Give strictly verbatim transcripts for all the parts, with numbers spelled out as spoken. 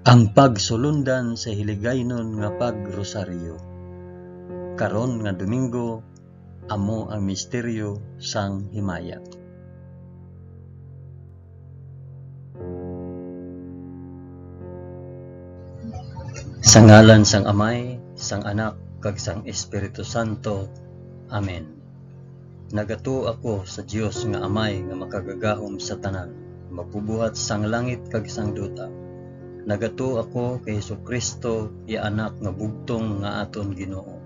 Ang pagsulundan sa hiligaynon nga pagrosaryo. Karon nga Domingo, amo ang misteryo sang himaya. Sa ngalan sang Amay, sang Anak, kag sang Espiritu Santo. Amen. Nagatuo ako sa Dios nga Amay nga makagagahom sa tanan, magbubuhat sang langit kag sang duta. Nagatuo ako kay Jesu-Cristo, iya Anak nga bugtong nga aton Ginoo.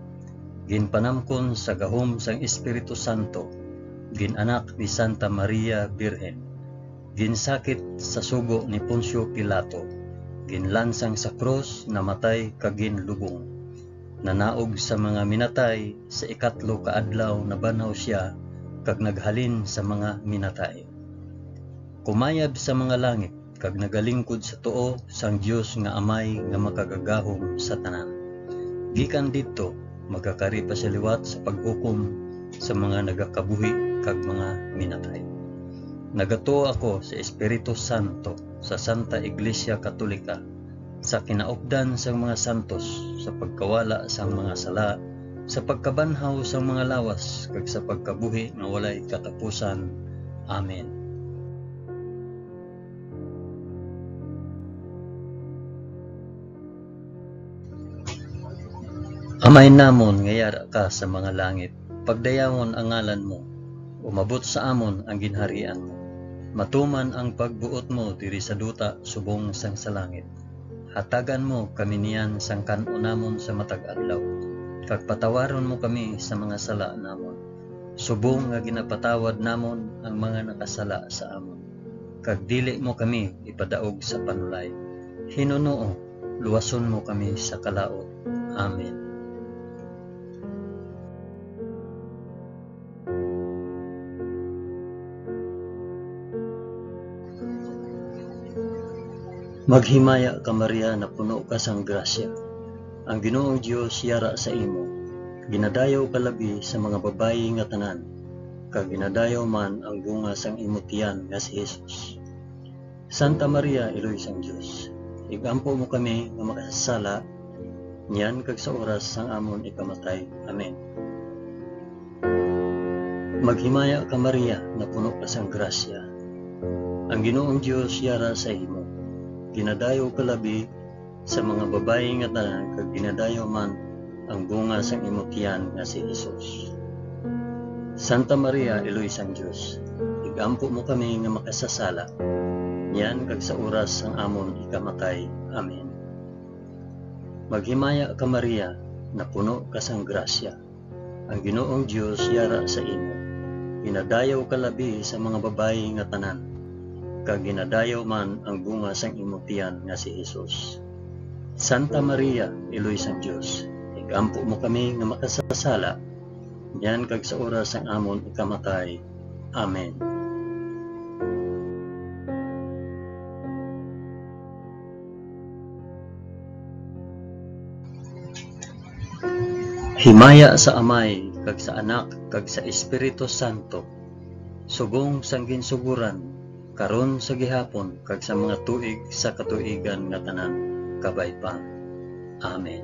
Ginpanamkon sa gahom sang Espiritu Santo, gin-anak ni Santa Maria Birhen, ginsakit sa sugo ni Poncio Pilato, ginlansang sa krus, namatay kag ginlubong. Nanaog sa mga minatay, sa ikatlo ka adlaw nabanhaw sia, kag naghalin sa mga minatay. Kumayab sa mga langit, kag nagalingkod sa tuo sang Dios nga Amay nga makagagahom sa tanan. Gikan didto, magakari pa sia liwat sa paghukom sa mga nagakabuhi kag mga minatay. Nagatuo ako sa Espiritu Santo, sa Santa Iglesia Katolika, sa kinaupdan sang mga santos, sa pagkawala sang mga sala, sa pagkabanhaw sang mga lawas, kag sa pagkabuhi nga walay katapusan. Amen. Amay namon nga yara ka sa mga langit, pagdayawon ang ngalan mo, umabot sa amon ang ginharian mo. Matuman ang pagbuot mo diri sa duta subong sang sa langit. Hatagan mo kami niyan sang kan-on namon sa matag adlaw, kag patawaron mo kami sa mga sala namon, subong nga ginapatawad namon ang mga nakasala sa amon. Kag dili mo kami ipadaog sa panulay. Hinunoo, luwason mo kami sa kalaut. Amen. Maghimaya ka, Maria, napuno ka sang grasya. Ang Ginoong Dios yara sa imo. Ginadayaw ka labi sa mga babayi nga tanan, kag ginadayaw man ang bunga sang imo tiyan nga si Jesus. Santa Maria, Iloy sang Dios, igampo mo kami nga makasasala, niyan kag sa oras sang amon ikamatay. Amen. Maghimaya ka, Maria, napuno ka sang grasya. Ang Ginoong Dios yara sa imo. Ginadayaw ka labi sa mga babayi nga tanan, kag ginadayaw man ang bunga sang imo tiyan nga si Jesus. Santa Maria, Iloy sang Dios, igampo mo kami nga makasasala, niyan kag sa oras sang amon ikamatay. Amen. Maghimaya ka, Maria, napuno ka sang grasya. Ang Ginoong Dios yara sa imo. Ginadayaw ka labi sa mga babayi nga tanan, kag ginadayaw man ang bunga sang imo tiyan nga si Jesus. Santa Maria, Iloy sang Dios, igampo mo kami nga makasasala, niyan kag sa oras sang amon ikamatay. Amen. Himaya sa Amay, kag sa Anak, kag sa Espiritu Santo, subong sang ginsugoran, karon, sa gihapon, kag sa mga tuig sa katuigan nga tanan. Kabay pa. Amen.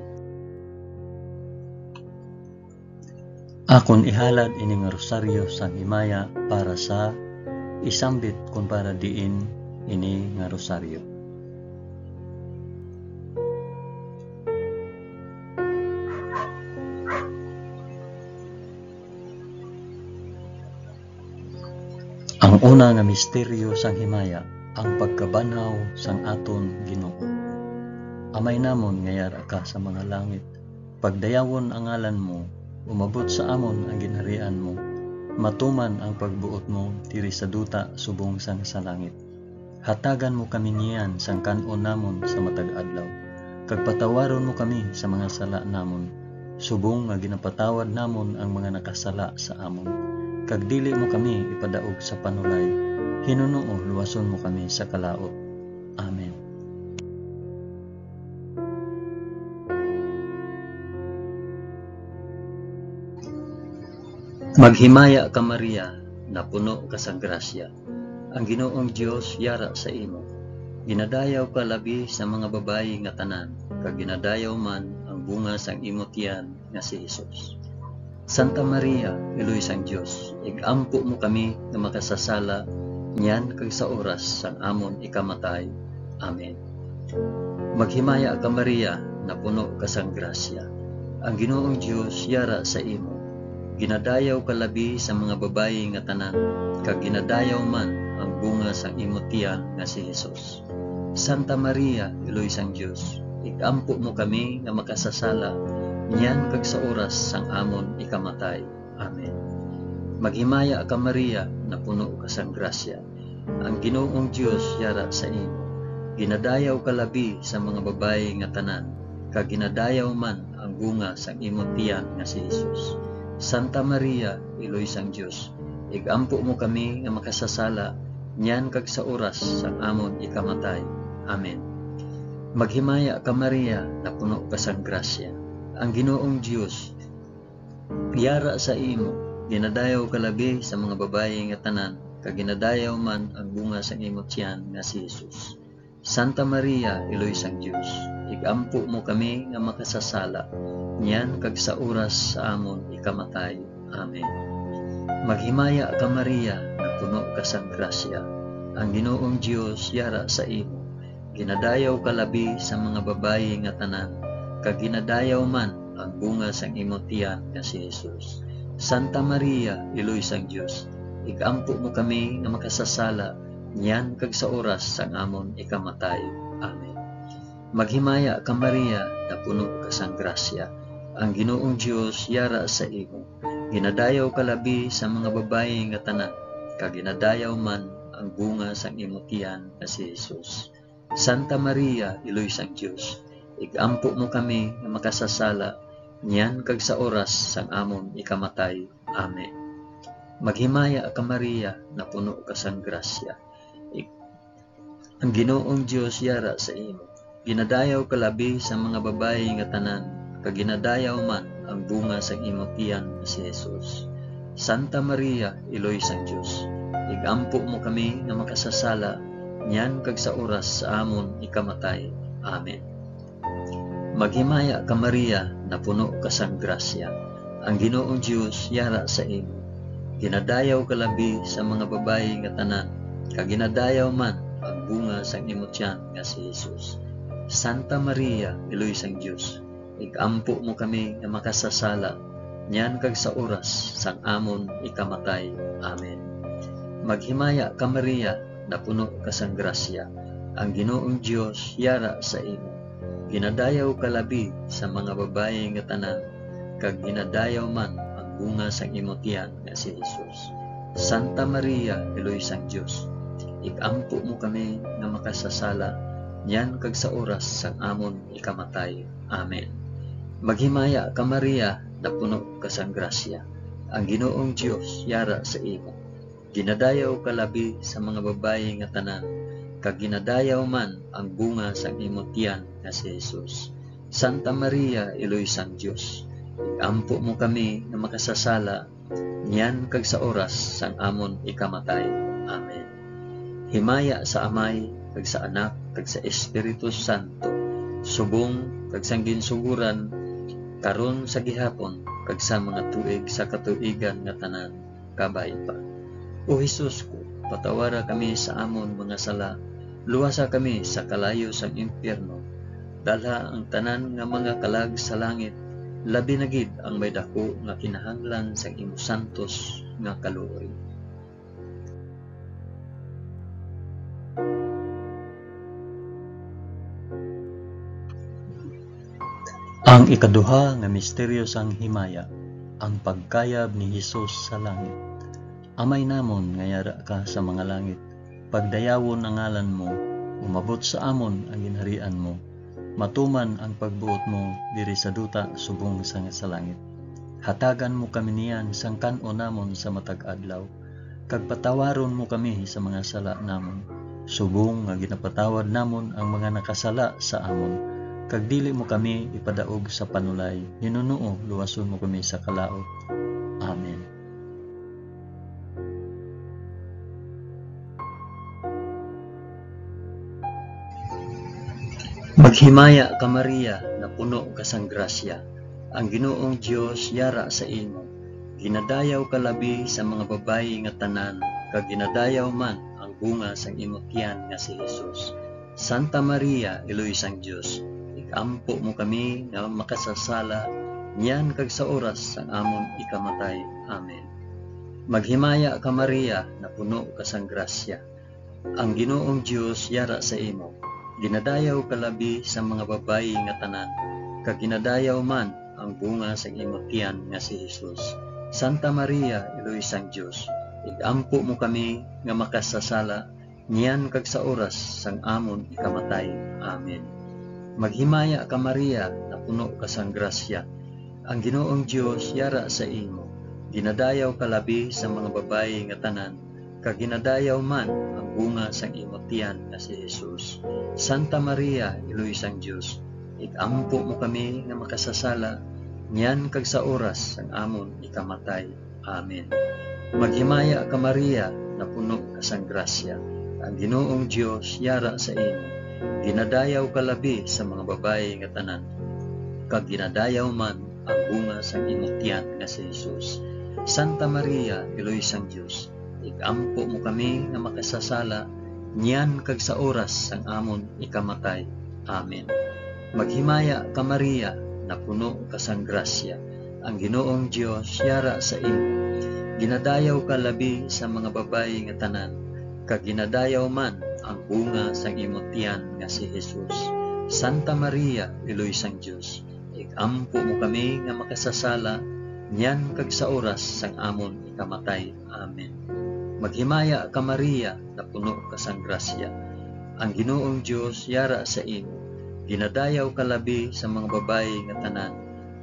Akon ihalad ini nga rosaryo sang himaya para sa isambit kon para diin ini nga rosaryo. Ang una nga misteryo sang himaya, ang pagkabanhaw sang aton Ginoo. Amay namon nga yara ka sa mga langit, pagdayawon ang ngalan mo, umabot sa amon ang ginharian mo, matuman ang pagbuot mo diri sa duta subong sang sa langit. Hatagan mo kami niyan sang kan-on namon sa matag adlaw, kag patawaron mo kami sa mga sala namon, subong nga ginapatawad namon ang mga nakasala sa amon, kag dili mo kami ipadaog sa panulay. Hinunoo, luwason mo kami sa kalaut. Amen. Maghimaya ka, Maria, napuno ka sang grasya. Ang Ginoong Dios yara sa imo. Ginadayaw ka labi sa mga babayi nga tanan, kag ginadayaw man ang bunga sang imo tiyan nga si Jesus. Santa Maria, Iloy sang Dios, ig-ampo mo kami nga makasasala niyan kag sa oras sang amon ikamatay. Amen. Maghimaya ka, Maria, napuno ka sang grasya. Ang Ginoong Dios yara sa imo. Ginadayaw ka labi sa mga babayi nga tanan, kag ginadayaw man ang bunga sang imo tiyan nga si Jesus. Santa Maria, Iloy sang Dios, ig-ampo mo kami nga makasasala, niyan kag sa oras sang amon ikamatay. Amen. Maghimaya ka, Maria, napuno ka sang grasya. Ang Ginoong Dios yara sa imo. Ginadayaw ka labi sa mga babayi nga tanan, kag ginadayaw man ang bunga sang imo tiyan nga si Jesus. Santa Maria, Iloy sang Dios, ig-ampo mo kami nga makasasala, niyan kag sa oras sang amon ikamatay. Amen. Maghimaya ka, Maria, napuno ka sang grasya. Ang Ginoong Dios yara sa imo. Ginadayaw ka labi sa mga babayi nga tanan, kag ginadayaw man ang bunga sang imo tiyan nga si Jesus. Santa Maria, Iloy sang Dios, ig-ampo mo kami nga makasasala, niyan kag sa oras sa amon ikamatay. Amen. Maghimaya ka, Maria, napuno ka sang grasya. Ang Ginoong Dios yara sa imo. Ginadayaw ka labi sa mga babayi nga tanan, kag ginadayaw man ang bunga sang imo tiyan nga si Jesus. Santa Maria, Iloy sang Dios, ig-ampo mo kami nga makasasala, niyan kag sa oras sang amon ikamatay. Amen. Maghimaya ka, Maria, napuno ka sang grasya. Ang Ginoong Dios yara sa imo. Ginadayaw ka labi sa mga babayi nga tanan, kag ginadayaw man ang bunga sang imo tiyan nga si Jesus. Santa Maria, Iloy sang Dios, ig-ampo mo kami nga makasasala, niyan kag sa oras sang amon ikamatay. Amen. Maghimaya ka, Maria, napuno ka sang grasya. Ig-, ang Ginoong Dios yara sa imo. Ginadayaw ka labi sa mga babayi nga tanan, kag ginadayaw man ang bunga sang imo tiyan nga si Jesus. Santa Maria, Iloy sang Dios, ig-ampo mo kami nga makasasala, niyan kag sa oras sa amon ikamatay. Amen. Maghimaya ka, Maria, napuno ka sang grasya. Ang Ginoong Dios yara sa imo. Ginadayaw ka labi sa mga babayi nga tanan, kag ginadayaw man ang bunga sang imo tiyan nga si Jesus. Santa Maria, Iloy sang Dios, ig-ampo mo kami nga makasasala, niyan kag sa oras sang amon ikamatay. Amen. Maghimaya ka, Maria, napuno ka sang grasya. Ang Ginoong Dios yara sa imo. Ginadayaw ka labi sa mga babayi nga tanan, kag ginadayaw man ang bunga sang imo tiyan nga si Jesus. Santa Maria, Iloy sang Dios, ig-ampo mo kami nga makasasala, niyan kag sa oras sang amon ikamatay. Amen. Maghimaya ka, Maria, napuno ka sang grasya. Ang Ginoong Dios yara sa imo. Ginadayaw ka labi sa mga babayi nga tanan, kag ginadayaw man ang bunga sang imo tiyan nga si Jesus. Santa Maria, Iloy sang Dios, ig-ampo mo kami nga makasasala, niyan kag sa oras sang amon ikamatay. Amen. Himaya sa Amay, kag sa Anak, kag sa Espiritu Santo, subong kag sang ginsugoran, karon, sa gihapon, kag sa mga tuig sa katuigan nga tanan. Kabay pa. O Jesus ko, patawara kami sa amon mga sala, luwasa kami sa kalayo sang impyerno, dalha ang tanan nga mga kalag sa langit, labi na gid ang may daku nga kinahanglan sang imo santos nga kaluoy. Ang ikaduha nga misteryo sang himaya, ang pagkayab ni Jesus sa langit. Amay namon nga yara ka sa mga langit, pagdayawon ang ngalan mo, umabot sa amon ang ginharian mo, matuman ang pagbuot mo diri sa duta subong sang sa langit. Hatagan mo kami niyan sang kan-on namon sa matag adlaw, kag patawaron mo kami sa mga sala namon, subong nga ginapatawad namon ang mga nakasala sa amon, kag dili mo kami ipadaog sa panulay, hinunoo luwason mo kami sa kalaut. Amen. Maghimaya ka, Maria, nga puno ka sang grasya, ang Ginoong Dios yara sa imo. Ginadayaw ka labi sa mga babayi nga tanan, kag ginadayaw man ang bunga sang imo tiyan nga si Jesus. Santa Maria, Iloy sang Dios, ig-ampo mo kami nga makasasala, niyan kag sa oras sang amon ikamatay. Amen. Maghimaya ka, Maria, nga puno ka sang grasya, ang Ginoong Dios yara sa imo. Ginadayaw ka labi sa mga babayi nga tanan, kag ginadayaw man ang bunga sang imo tiyan nga si Jesus. Santa Maria, Iloy sang Dios, ig-ampo mo kami nga makasasala, niyan kag sa oras sang amon ikamatay. Amen. Maghimaya ka, Maria, nga puno ka sang grasya, ang Ginoong Dios yara sa imo. Ginadayaw ka labi sa mga babayi nga tanan, kag ginadayaw man ang bunga sang imo tiyan nga si Jesus. Santa Maria, Iloy sang Dios, ig-ampo mo kami nga makasasala, niyan kag sa oras sang amon ikamatay. Amen. Maghimaya ka, Maria, nga puno ka sang grasya, ang Ginoong Dios yara sa imo. Ginadayaw ka labi sa mga babayi nga tanan, kag ginadayaw man ang bunga sang imo tiyan nga si Jesus. Santa Maria, Iloy sang Dios, ig-ampo mo kami nga makasasala, niyan kag sa oras sang amon ikamatay. Amen. Maghimaya ka, Maria, nga puno ka sang grasya, ang Ginoong Dios yara sa imo. Ginadayaw ka labi sa mga babayi nga tanan, kag ginadayaw man ang bunga sang imo tiyan nga si Jesus. Santa Maria, Iloy sang Dios, ig-ampo mo kami nga makasasala, niyan kag sa oras sang amon ikamatay. Amen. Maghimaya ka, Maria, nga puno ka sang grasya, ang Ginoong Dios yara sa imo. Ginadayaw ka labi sa mga babayi nga tanan,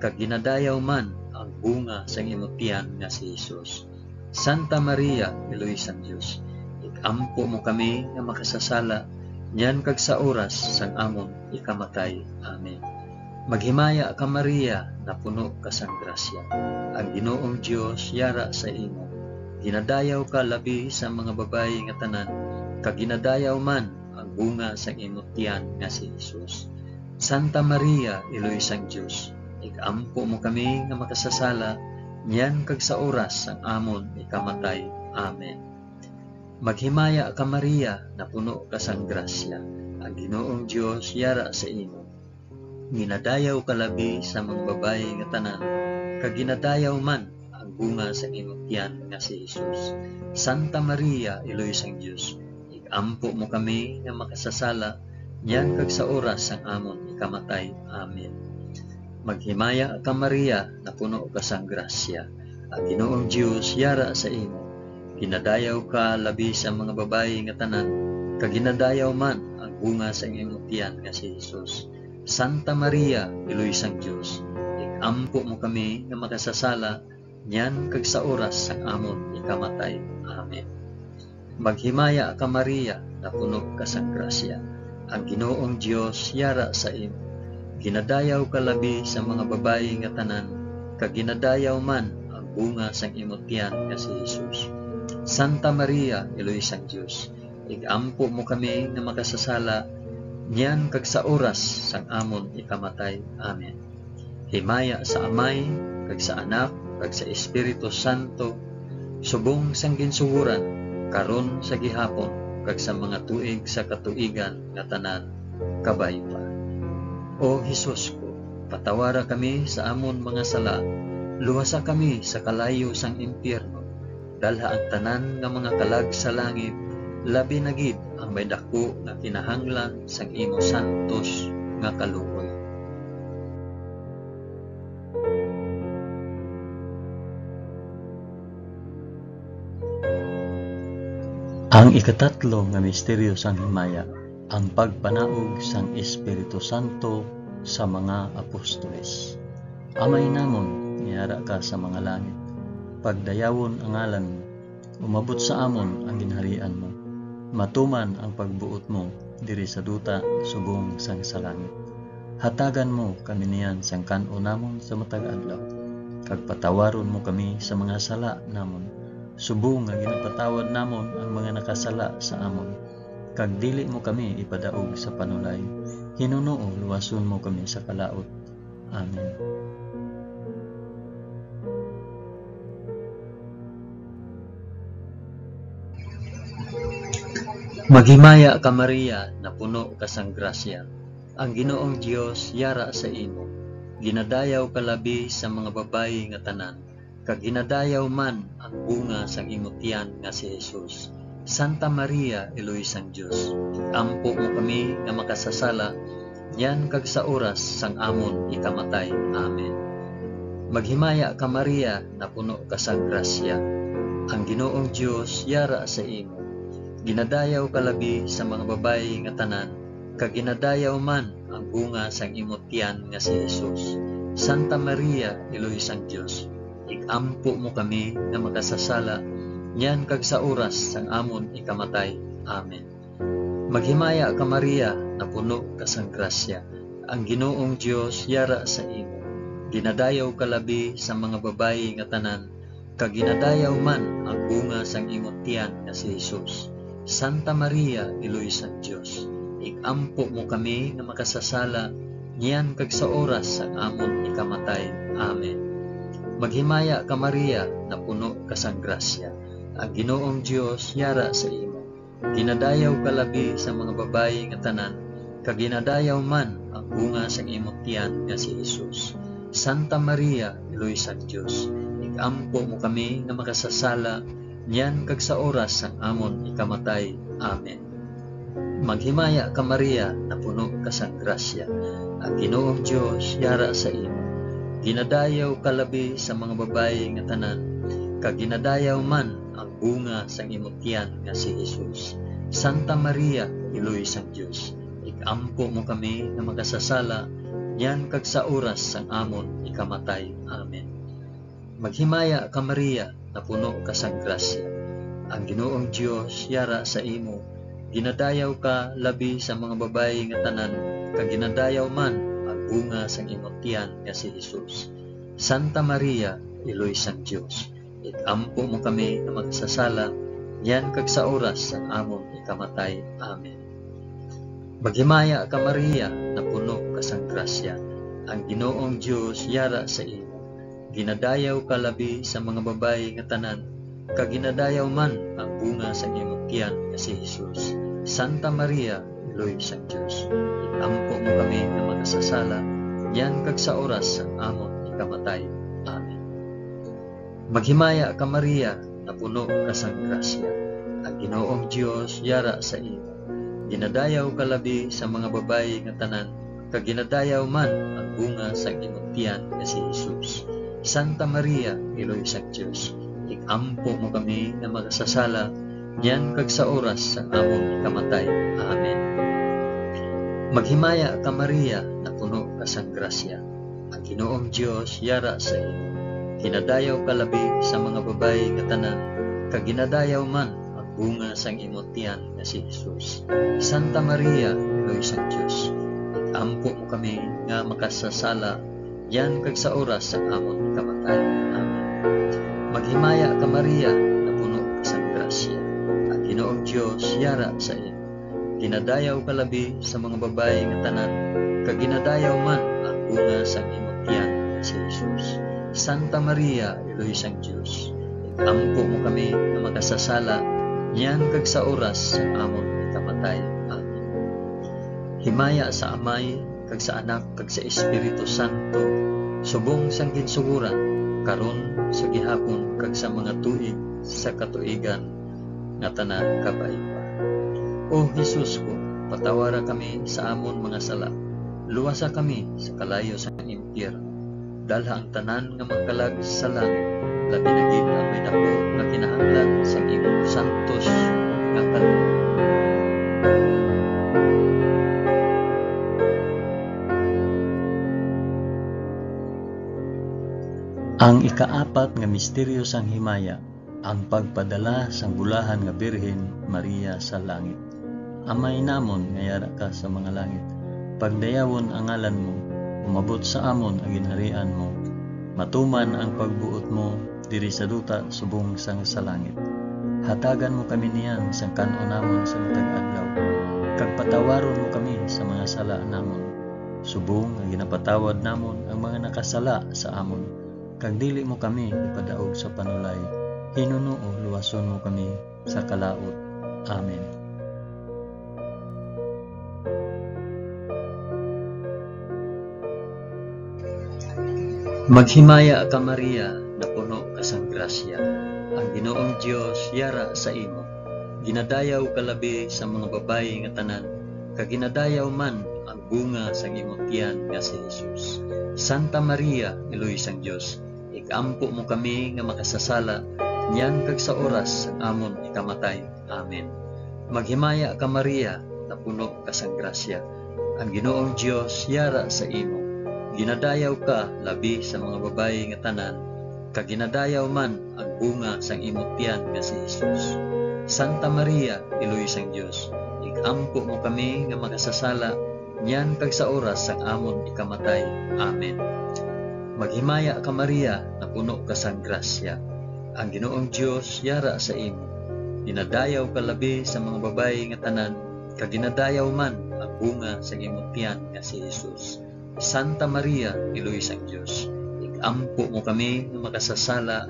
kag ginadayaw man ang bunga sang imo tiyan nga si Jesus. Santa Maria, Iloy sang Dios, ig-ampo mo kami nga makasasala, niyan kag sa oras sang amon ikamatay. Amen. Maghimaya ka, Maria, nga puno ka sang grasya, ang Ginoong Dios yara sa imo. Ginadayaw ka labi sa mga babayi nga tanan, kag ginadayaw man ang bunga sang imo tiyan nga si Jesus. Santa Maria, Iloy sang Dios, ig-ampo mo kami nga makasasala, niyan kag sa oras sang amon ikamatay. Amen. Maghimaya ka, Maria, nga puno ka sang grasya, ang Ginoong Dios yara sa imo. Ginadayaw ka labi sa mga babayi nga tanan, kag ginadayaw man ang bunga sang imo tiyan nga si Jesus. Santa Maria, Iloy sang Dios, ig-ampo mo kami nga makasasala, niyan kag sa oras sang amon ikamatay. Amen. Maghimaya ka, Maria, nga puno ka sang grasya, ang Ginoong Dios yara sa imo. Ginadayaw ka labi sa mga babayi nga tanan, kag ginadayaw man ang bunga sang imo tiyan nga si Jesus. Santa Maria, Iloy sang Dios, ig-ampo mo kami nga makasasala, niyan kag sa oras sang amon ikamatay. Amen. Maghimaya ka, Maria, nga puno ka sang grasya, ang Ginoong Dios yara sa imo. Ginadayaw ka labi sa mga babayi nga tanan, kag ginadayaw man ang bunga sang imo tiyan nga si Jesus. Santa Maria, Iloy sang Dios, ig-ampo mo kami nga makasasala, niyan kag sa oras sang amon ikamatay. Amen. Himaya sa Amay, kag sa Anak, kag sa Espiritu Santo, subong sang ginsugoran, karon, sa gihapon, kag sa mga tuig sa katuigan nga tanan. Kabay pa. O Jesus ko, patawara kami sa amon mga sala, luwasa kami sa kalayo sang impyerno, dalha ang tanan nga mga kalag sa langit, labi na gid ang may daku nga kinahanglan sang imo santos nga kaluoy. Ang ikatatlo nga misteryo sang himaya, ang pagpanaog sang Espiritu Santo sa mga apostoles. Amay namon, nga yara ka sa mga langit, pagdayawon ang ngalan mo, umabot sa amon ang ginharian mo, matuman ang pagbuot mo diri sa duta subong sang sa langit. Hatagan mo kami niyan sang kan-o namon sa matag adlaw, kag patawaron mo kami sa mga sala namon, subong nga ginapatawad namon ang mga nakasala sa amon, kag dili mo kami ipadaog sa panulay, Hinunoo, luwason mo kami sa kalaut. Amen. Maghimaya ka, Maria, napuno ka sang grasya. Ang Ginoong Dios yara sa imo. Ginadayaw ka labi sa mga babayi nga tanan, kag ginadayaw man ang bunga sang imo tiyan nga si Jesus. Santa Maria, Iloy sang Dios, ampo mo kami nga makasasala, niyan kag sa oras sang amon ikamatay. Amen. Maghimaya ka, Maria, napuno ka sang grasya. Ang Ginoong Dios yara sa imo. Ginadayaw ka labi sa mga babayi nga tanan, kag ginadayaw man ang bunga sang imo tiyan nga si Jesus. Santa Maria, Iloy sang Dios, ig-ampo mo kami nga makasasala, niyan kag sa oras sang amon ikamatay. Amen. Maghimaya ka, Maria, napuno ka sang grasya. Ang Ginoong Dios yara sa imo. Ginadayaw ka labi sa mga babayi nga tanan, kag ginadayaw man ang bunga sang imo tiyan nga si Jesus. Santa Maria, Iloy sang Dios, ig-ampo mo kami nga makasasala, niyan kag sa oras sang amon ikamatay. Amen. Maghimaya ka, Maria, napuno ka sang grasya. Ang Ginoong Dios yara sa imo. Ginadayaw ka labi sa mga babayi nga tanan, kag ginadayaw man ang bunga sang imo tiyan nga si Jesus. Santa Maria, Iloy sang Dios, ig-ampo mo kami nga makasasala, niyan kag sa oras sang amon ikamatay. Amen. Maghimaya ka, Maria, napuno ka sang grasya. Ang Ginoong Dios yara sa imo. Ginadayaw ka labi sa mga babayi nga tanan, kag ginadayaw man ang bunga sang imo tiyan nga si Jesus. Santa Maria, Iloy sang Dios, ig-ampo mo kami nga makasasala, niyan kag sa oras sang amon ikamatay. Amen. Maghimaya ka, Maria, napuno ka sang grasya. Ang Ginoong Dios yara sa imo. Ginadayaw ka labi sa mga babayi nga tanan, kag ginadayaw man ang bunga sang imo tiyan nga si Jesus. Santa Maria, Iloy sang Dios, ig-ampo mo kami nga makasasala, niyan kag sa oras sang amon ikamatay. Amen. Maghimaya ka, Maria, napuno ka sang grasya. Ang Ginoong Dios yara sa imo. Ginadayaw ka labi sa mga babayi nga tanan, kag ginadayaw man ang bunga sang imo tiyan nga si Jesus. Santa Maria, Iloy sang Dios, ig-ampo mo kami nga makasasala, niyan kag sa oras sang amon ikamatay. Amen. Maghimaya ka, Maria, napuno ka sang grasya. Ang Ginoong Dios yara sa imo. Ginadayaw ka labi sa mga babayi nga tanan, kag ginadayaw man ang bunga sang imo tiyan nga si Jesus. Santa Maria, Iloy sang Dios, ig-ampo mo kami nga makasasala, niyan kag sa oras sang amon ikamatay. Amen. Maghimaya ka, Maria, napuno ka sang grasya. Ang Ginoong Dios yara sa imo. Ginadayaw ka labi sa mga babayi nga tanan, kag ginadayaw man ang bunga sang imo tiyan nga si Jesus. Santa Maria, Iloy sang Dios, ig-ampo mo kami nga makasasala, niyan kag sa oras sang amon kamatay. Amen. Maghimaya ka, Maria, napuno ka sang grasya. Ang Ginoong Dios yara sa imo. Ginadayaw ka labi sa mga babayi nga tanan, kag ginadayaw man ang bunga sang imo tiyan nga si Jesus. Santa Maria, Iloy sang Dios, ig-ampo mo kami nga makasasala, niyan kag sa oras sang amon ikamatay. Amen. Himaya sa Amay, kag sa Anak, kag sa Espiritu Santo, subong sang ginsugoran, karon, sa gihapon, kag sa mga tuig sa katuigan nga tanan. Kabay pa. O Jesus ko, patawara kami sa amon mga sala, luwasa kami sa kalayo sang impyerno, dalha ang tanan nga magkalag sa langit, labi na gid ang may daku nga kinahanglan sang imong santos nga kalooban. Ang ikaapat nga misteryo sang himaya, ang pagpadala sang bulahan nga Birhen Maria sa langit. Amay namon nga yara ka sa mga langit, pagdayawon ang ngalan mo, umabot sa amon ang ginharian mo, matuman ang pagbuot mo diri sa duta subong sang sa langit. Hatagan mo kami niyan sang kan-on namon sa matag adlaw, kag patawaron mo kami sa mga sala namon, subong nga ginapatawad namon ang mga nakasala sa amon, kag dili mo kami ipadaog sa panulay, hinunoo luwason mo kami sa kalaut. Amen. Maghimaya ka, Maria, napuno ka sang grasya. Ang Ginoong Dios yara sa imo. Ginadayaw ka labi sa mga babayi nga tanan, kag ginadayaw man ang bunga sang imo tiyan nga si Jesus. Santa Maria, Iloy sang Dios, ig-ampo mo kami nga makasasala, niyan kag sa oras sang amon ikamatay. Amen. Maghimaya ka, Maria, napuno ka sang grasya. Ang Ginoong Dios yara sa imo. Ginadayaw ka labi sa mga babayi nga tanan, kag ginadayaw man ang bunga sang imo tiyan nga si Jesus. Santa Maria, Iloy sang Dios, ig-ampo mo kami nga makasasala, niyan kag sa oras sang amon ikamatay. Amen. Maghimaya ka, Maria, napuno ka sang grasya. Ang Ginoong Dios yara sa imo. Ginadayaw ka labi sa mga babayi nga tanan, kag ginadayaw man ang bunga sang imo tiyan nga si Jesus. Santa Maria, Iloy sang Dios, ig-ampo mo kami nga makasasala,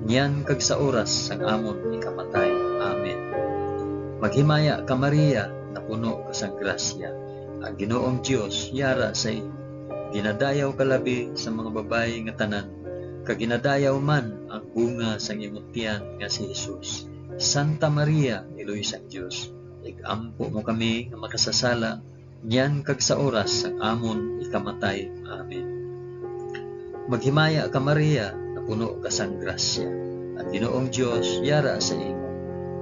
niyan kag sa oras sang amon ikamatay. Amen. Maghimaya ka, Maria, napuno ka sang grasya. Ang Ginoong Dios yara sa imo. Ginadayaw ka labi sa mga babayi nga tanan, kag ginadayaw man ang bunga sang imo tiyan nga si Jesus. Santa Maria, Iloy sang Dios, ig-ampo mo kami nga makasasala, niyan kag sa oras sang amon ikamatay. Amen. Maghimaya ka, Maria, napuno ka sang grasya. Ang Ginoong Dios yara sa imo.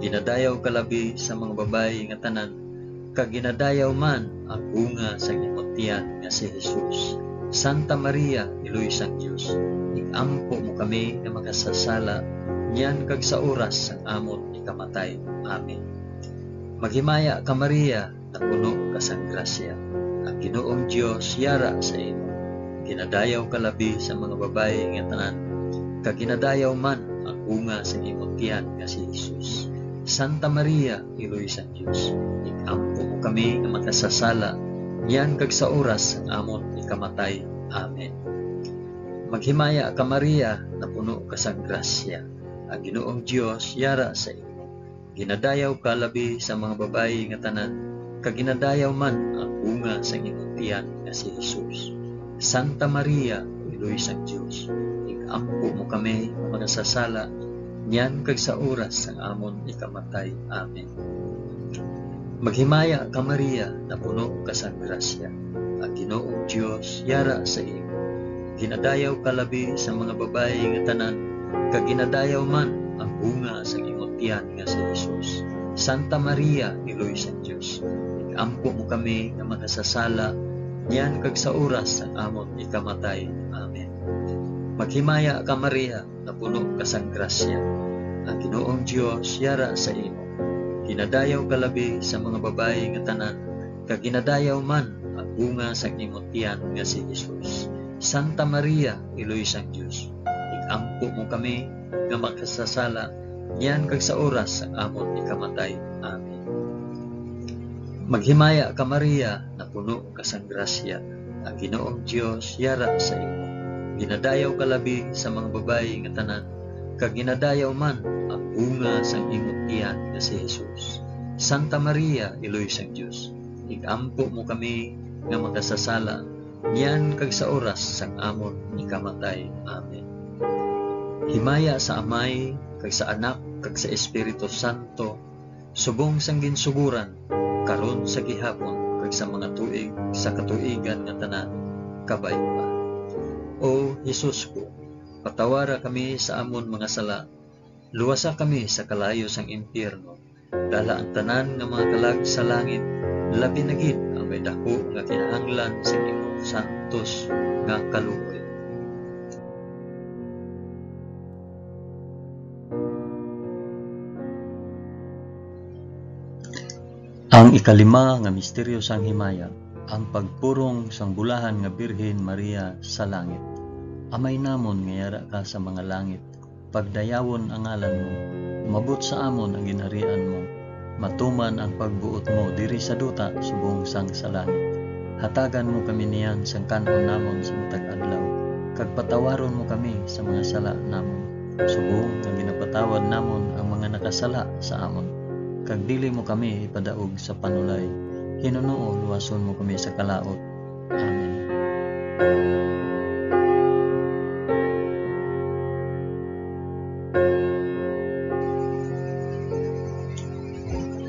Ginadayaw ka labi sa mga babayi nga tanan, kag ginadayaw man ang bunga sang imo tiyan nga si Jesus. Santa Maria, Iloy sang Dios, ig-ampo mo kami nga makasasala, niyan kag sa oras sang amon ikamatay. Amen. Maghimaya ka, Maria, napuno ka sang grasya. Ang Ginoong Dios yara sa imo. Ginadayaw ka labi sa mga babayi nga tanan, kag ginadayaw man ang bunga sang imo tiyan nga si Jesus. Santa Maria, Iloy sang Dios, ig-ampo mo kami nga makasasala, niyan kag sa oras sang amon ikamatay. Amen. Maghimaya ka, Maria, napuno ka sang grasya. Ang Ginoong Dios yara sa imo. Ginadayaw ka labi sa mga babayi nga tanan, kag ginadayaw man ang bunga sang imong tiyan nga si Jesus. Santa Maria, Iloy sang Dios, ig-ampo mo kami nga makasasala, niyan kag sa oras sang amon ikamatay. Amen. Maghimaya ka, Maria, napuno ka sang grasya. Ang Ginoong Dios yara sa imo. Ginadayaw ka labi sa mga babayi nga tanan, kag ginadayaw man ang bunga sang imo tiyan nga si Jesus. Santa Maria, Iloy sang Dios, ig-ampo mo kami nga makasasala, niyan kag sa oras sang amon ikamatay. Amen. Maghimaya ka, Maria, napuno ka sang grasya. Ang Ginoong Dios yara sa imo. Ginadayaw ka labi sa mga babayi nga tanan, kag ginadayaw man ang bunga sang imo tiyan nga si Jesus. Santa Maria, Iloy sang Dios, ig-ampo mo kami nga makasasala, niyan kag sa oras sang amon ikamatay. Amen. Maghimaya ka, Maria, napuno ka sang grasya, ang Ginoong Dios yara sa imo. Ginadayaw ka labi sa mga babayi nga tanan, kag ginadayaw man ang bunga sang imo tiyan nga si Jesus. Santa Maria, Iloy sang Dios, ig-ampo mo kami nga makasasala, niyan kag sa oras sang amon ikamatay. Amen. Himaya sa Amay, kag sa Anak, kag sa Espiritu Santo, subong sang ginsugoran, karon, sa gihapon, kag sa mga tuig sa katuigan nga tanan. Kabay pa. O Jesus ko, patawara kami sa amon mga sala, luwasa kami sa kalayo sang impyerno, dala ang tanan nga mga kalag sa langit, labi na gid ang may daku nga kinahanglan sang imong santos nga kaluoy. Ang ikalima nga misteryo sang himaya, ang pagpurong sang bulahan nga Birhen Maria sa langit. Amay namon nga yara ka sa mga langit, pagdayawon ang ngalan mo, umabot sa amon ang ginharian mo, matuman ang pagbuot mo diri sa duta subong sang sa langit. Hatagan mo kami niyan sang kan-on namon sa matag adlaw, kag patawaron mo kami sa mga sala namon, subong nga ginapatawad namon ang mga nakasala sa amon. Kag dili mo kami ipadaog sa panulay, hinunoo luwason mo kami sa kalaut. Amen.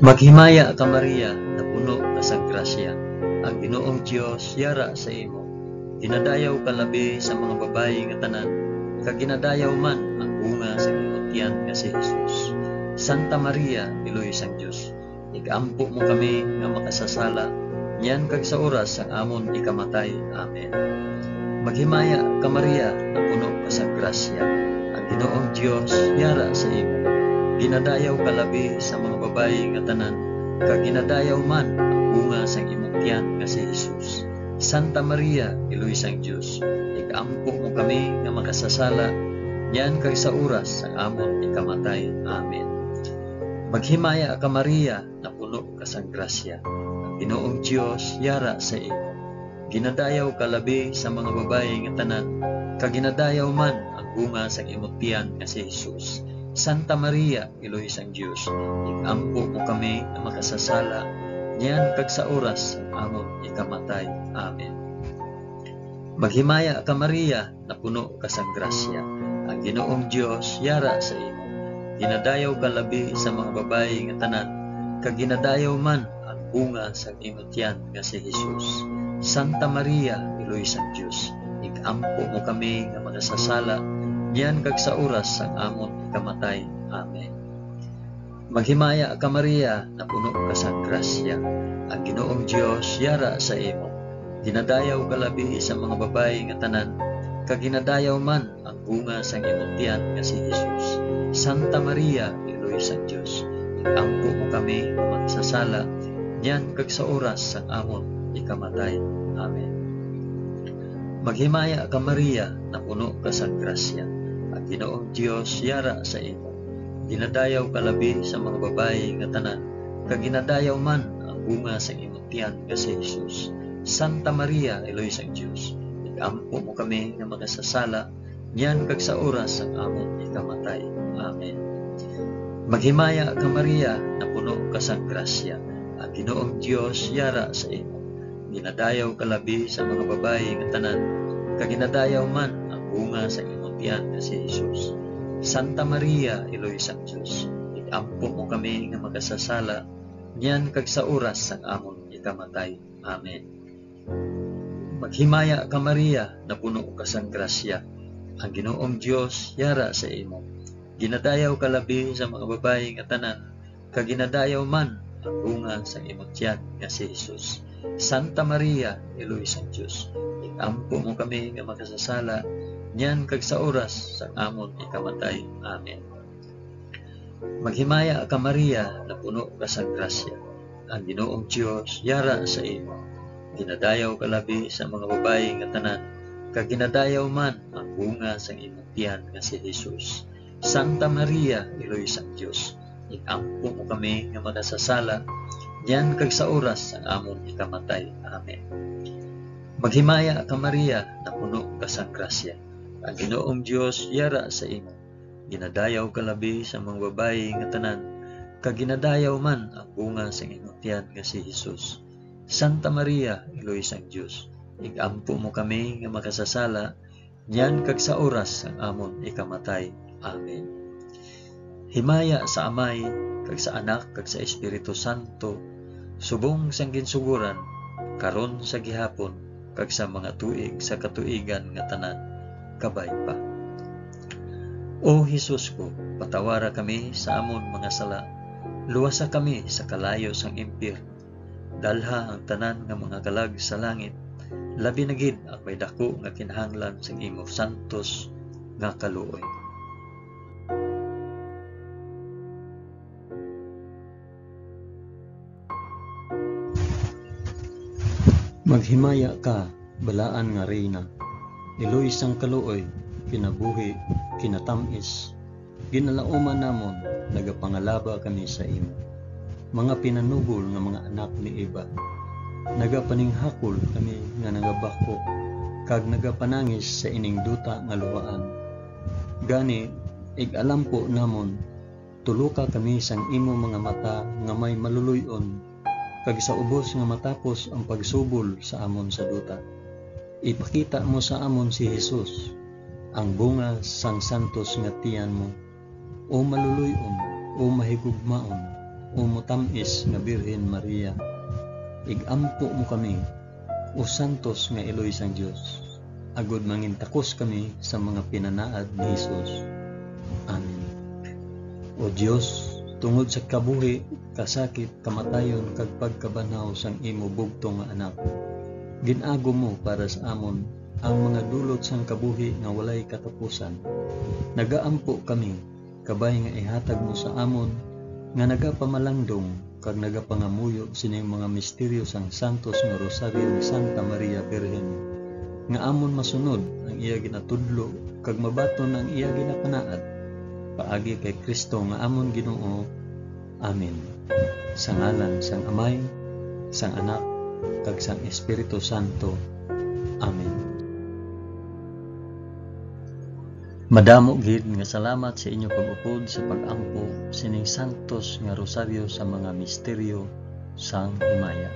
Maghimaya ka, Maria, napuno ka sang grasya, ang Ginoong Dios yara sa imo. Ginadayaw ka labi sa mga babayi nga tanan, kag ginadayaw man ang bunga sa imong tiyan nga si Jesus. Santa Maria, Iloy sang Dios, igampo mo kami nga makasasala, niyan kag sa oras sang amon ikamatay. Amen. Maghimaya ka, Maria, napuno ka sang grasya, ang Ginoong Dios yara sa imo. Ginadayaw ka labi sa mga babayi nga tanan, kag ginadayaw man ang bunga sang imong tiyan nga si Jesus. Santa Maria, Iloy sang Dios, igampo mo kami nga makasasala, niyan kag sa oras sang amon ikamatay. Amen. Maghimaya ka, Maria, napuno ka sang grasya. Ang Ginoong Dios yara sa imo. Ginadayaw ka labi sa mga babayi nga tanan, kag ginadayaw man ang bunga sang imong tiyan nga si Jesus. Santa Maria, Iloy sang Dios, igampo mo kami nga makasasala, niyan kag sa oras sang amon ikamatay. Amen. Maghimaya ka, Maria, napuno ka sang grasya. Ang Ginoong Dios yara sa imo. Ginadayaw ka labi sa mga babayi nga tanan, kag ginadayaw man ang bunga sang imo tiyan nga si Jesus. Santa Maria, Iloy sang Dios, igampo mo kami nga makasasala, niyan kag sa oras sang amon ikamatay. Amen. Maghimaya ka, Maria, napuno ka sang grasya. Ang Ginoong Dios yara sa imo. Ginadayaw ka labi sa mga babayi nga tanan, kag ginadayaw man ang bunga sang imong tiyan nga si Jesus. Santa Maria, Iloy sang Dios, igampo mo kami nga makasasala, niyan kag sa oras sang amon ikamatay. Amen. Maghimaya ka, Maria, napuno ka sang grasya. Ang Ginoong Dios yara sa imo. Ginadayaw ka labi sa mga babayi nga tanan, kag ginadayaw man ang bunga sang imong tiyan nga si Jesus. Santa Maria, Iloy sang Dios, igampo mo kami nga makasasala, niyan kag sa oras sang amon ikamatay. Amen. Maghimaya ka, Maria, napuno ka sang grasya. Ang Ginoong Dios yara sa imo. Ginadayaw ka labi sa mga babayi nga tanan, kag ginadayaw man ang bunga sa imong tiyan nga si Jesus. Santa Maria, Iloy sang Dios, igampo mo kami nga makasasala, niyan kag sa oras sang amon ikamatay. Amen. Maghimaya ka, Maria, napuno ka sang grasya. Ang Ginoong Dios yara sa imo. Ginadayaw ka labi sa mga babayi nga tanan, kag ginadayaw man ang bunga sang imong tiyan nga si Jesus. Santa Maria, Iloy sang Dios, igampo mo kami nga makasasala, niyan kag sa oras sang amon ikamatay. Amen. Maghimaya ka, Maria, napuno ka sang grasya. Ang Ginoong Dios yara sa imo. Ginadayaw ka labi sa mga babayi nga tanan, kag ginadayaw man ang bunga sang imong tiyan nga si Jesus. Santa Maria, Iloy sang Dios, igampo mo kami nga makasasala, niyan kag sa oras sang amon ikamatay. Amen. Maghimaya ka, Maria, napuno ka sang grasya. Ang Ginoong Dios yara sa imo. Ginadayaw ka labi sa mga babayi nga tanan, kag ginadayaw man ang bunga sang imong tiyan nga si Jesus. Santa Maria, Iloy sang Dios, igampo mo kami nga makasasala, niyan kag sa oras sang amon ikamatay. Amen. Himaya sa Amay, kag sa Anak, kag sa Espiritu Santo, subong sang ginsugoran, karon, sa gihapon, kag sa mga tuig sa katuigan nga tanan. Kabay pa. O Jesus ko, patawara kami sa amon mga sala, luwasa kami sa kalayo sang impyerno, dalha ang tanan nga mga kalag sa langit, labi na gid ang may daku nga kinahanglan sang imo santos nga kaluoy. Maghimaya ka, balaan nga Reyna, iloy sang kaluoy, kinabuhi, kinatamis, ginalauman namon, nagapangalaba kami sa imo. Mga pinanubol nga mga anak ni Eva, Nagapaninghakol kami nga nagabakho kag nagapanangis sa ining duta nga luhaan. Gani, ig-alampo namon, tuloka kami sang imo mga mata nga may maluloy-on, kag sa ubos nga matapos ang pagsubol sa amon sa duta, ipakita mo sa amon si Jesus, ang bunga sang santos nga tiyan mo. O maluloy-on, o mahigugmaon, o matam-is nga Birhen Maria, ig-ampo mo kami, o santos nga iloy sang Dios, agod mangintakos kami sa mga pinanaad ni Jesus. Amen. O Dios, tungod sa kabuhi, kasakit, kamatayon, kag pagkabanhaw sang imo bugtong nga Anak, gin-agom mo para sa amon ang mga dulot sang kabuhi nga walay katapusan. Nagaampo kami, kabay nga ihatag mo sa amon nga nagapamalandong kag nagapangamuyo sining mga misteryo sang santos nga Rosaryo ni Santa Maria Birhen, nga amon masunod ang iya ginatudlo kag mabaton ang iya ginapanaad, paagi kay Cristo nga amon Ginoo. Amen. Sa ngalan sang Amay, sang Anak, kag sang Espiritu Santo. Amen. Madamo gid nga salamat sa inyo pag-upod sa pag-ampo sining santos nga rosaryo sa mga misteryo sang himaya.